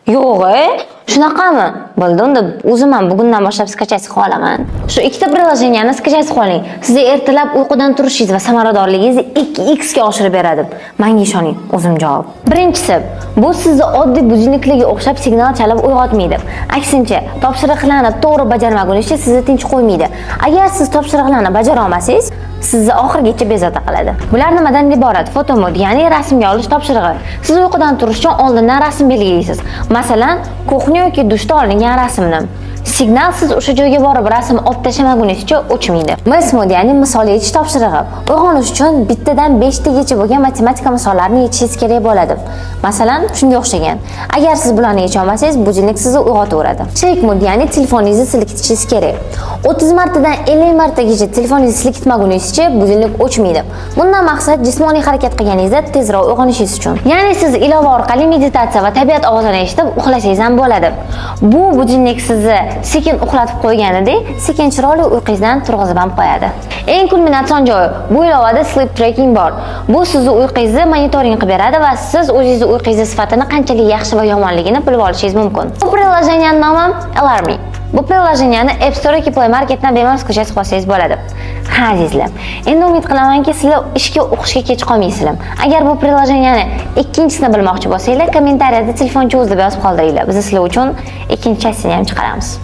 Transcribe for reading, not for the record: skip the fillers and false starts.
Yo'q, e? Shunaqami? Bo'ldi, unda o'zim ham bugundan boshlab скачать qilib olaman. Shu ikkita приложение ni скачать qilib oling. Sizni ertalab uyqudan turishingiz va samaradorligingizni 2x ga oshirib beradi. Menga ishoning, o'zim javob. Birinchisi, bu sizni oddiy budilniklarga o'xshab signal chalib uyg'otmaydi. Aksincha, topshiriqlarni to'g'ri bajarmagunizcha sizni tinch qo'ymaydi. Agar siz topshiriqlarni bajara olmasangiz, sizni oxirigacha bezovta qiladi. Bular nimadan iborat? Photo mode, ya'ni rasmga olish topshirig'i. Siz uyqudan turish uchun oldindan rasm belgilaysiz. Masalan, кухня yoki dushda olingan rasmni. Signal siz o'sha joyga borib rasm olib tashlamaguningizcha o'chmaydi. Math mode, ya'ni misol yechish topshirig'i. Uyg'onish uchun bittadan beshtagacha bo'lgan matematika misollarini yechishingiz kerak bo'ladi. Masalan, shunga o'xshagan. Agar siz bularni yecha olmasangiz, budilnik sizni uyg'otaveradi. Shake mode, ya'ni telefoningizni silkitishingiz kerak. 30 martadan 50 martagacha telefoningizni silkitmaguningizcha budilnik o'chmaydi. Bundan maqsad jismoniy harakat qilganingizda tezroq uyg'onishingiz uchun. Ya'ni siz ilova orqali meditatsiya va tabiat ovozini eshitib uxlasangiz ham bo'ladi. Bu budilnik sizni sekin uxlatib qo'yganidek, sekin chiroyli uyqungizdan turg'izib ham qo'yadi. Eng kulminatsion joyi, bu ilovada sleep tracking bor. Bu sizni uyqungizni monitoring qilib beradi va siz o'zingizni uyqungizni sifatini qanchalik yaxshi va yomonligini bilib olishingiz mumkin. Bu приложение ning nomi Alarmy. Bu приложение ni App Store yoki Play Marketdan bemalol скачать qilib olsangiz bo'ladi. Ha, azizlar. Endi umid qilamanki, sizlar ishga, o'qishga kech qolmaysizlar. Agar bu приложение ni ikkinchisini bilmoqchi bo'lsanglar, kommentariyada "telefonchi o'z" deb yozib qoldiringlar. Biz sizlar uchun ikkinchi часть ini ham chiqaramiz.